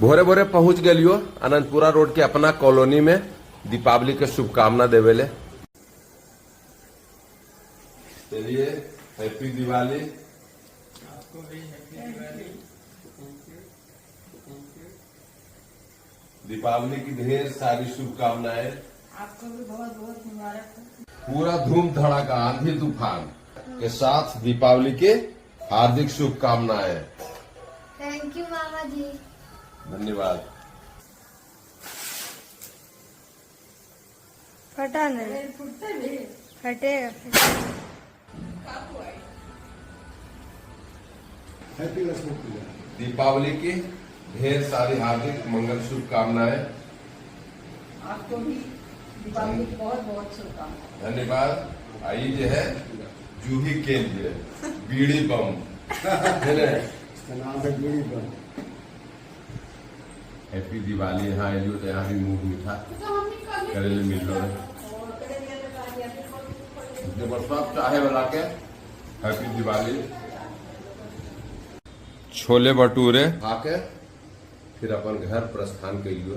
भोरे भोरे पहुंच गलियो अनंतपुरा रोड के अपना कॉलोनी में दीपावली के शुभकामना देवे ले। चलिए, हैप्पी दिवाली। आपको भी happy Diwali. Thank you, thank you. Deepawali की ढेर सारी शुभकामनाएं। आपको भी बहुत बहुत मुबारक हो। पूरा धूम धड़ाका, आंधी तूफान के साथ दीपावली के हार्दिक शुभकामनाएं। Thank you मामा जी। धन्यवाद। फटा नहीं, फटेगा, फटेगा। हैप्पी लक्ष्मी पूजा। दीपावली की ढेर सारी हार्दिक मंगल शुभकामनाएं। आपको भी दीपावली की बहुत बहुत शुभकामनाएं। धन्यवाद। आई जो है जूही के लिए बीड़ी बम है ना? इसका नाम है बीड़ी बम। हैप्पी दिवाली। यहाँ आइलियो तो यहाँ भी मुंह मीठा करे ले मिल रहा है। सब चाहे वाला के हैप्पी दिवाली। छोले भटूरे खा के फिर अपन घर प्रस्थान करियो।